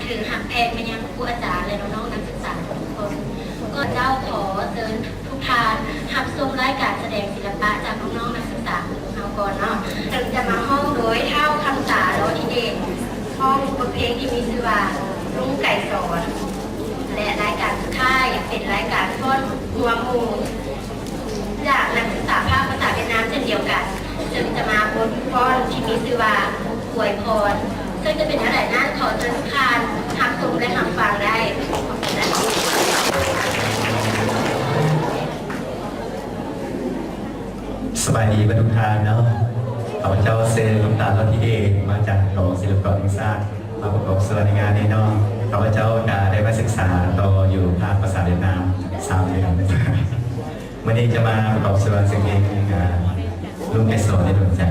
ຫຼືຮັກແພງມາຍັງຄູອາຈານ ແລະ ນ້ອງໆນັກສຶກສາທຸກໆຄົນ. ກໍເຈົ້າຂໍເຊີນທຸກທ່ານຮັບຊົມລາຍການສະແດງສິລະປະຈາກນ້ອງໆນັກສຶກສາຂອງເຮົາກ່ອນເນາະ. ເຊິ່ງຈະມາຮ້ອງໂດຍທ້າວຄຳຕາ ຫຼໍ່ທິເດດ ຮ້ອງບົດເພງທີ່ມີຊື່ວ່າ ລຸງໄກສອນ ແລະ ລາຍການສຸດທ້າຍເປັນລາຍການຟ້ອນຮວມໝູ່ ຈາກນັກສຶກສາພາກພາສາຫວຽດນາມເຊັ່ນດຽວກັນ ເຊິ່ງຈະມາບົດຟ້ອນທີ່ມີຊື່ວ່າ ອວຍພອນ. ເຊິ່ງຈະເປັນແນວໃດນັ້ນ ຂໍເຊີນທຸກທ່ານຮັບຊົມ ແລະ ຮັບຟັງໄດ້. ຂອບໃຈຫຼາຍ. ສະບາຍດີເບິດທຸກທ່ານເນາະ. ຂ້າພະເຈົ້າຊື່ ຄຳຕາ ຫຼໍ່ທິເດດ ມາຈາກກອງສິລະປະແຫ່ງຊາດ ມາປະກອບສ່ວນໃນງານນີ້ເນາະ. ຂ້າພະເຈົ້າກະໄດ້ມາສຶກສາຕໍ່ຢູ່ພາກພາສາຫວຽດນາມສາມເດືອນ. ມື້ນີ້ຈະມາປະກອບສ່ວນເຊິ່ງເພງ ອາ ລຸງໄກສອນໃນດວງໃຈ.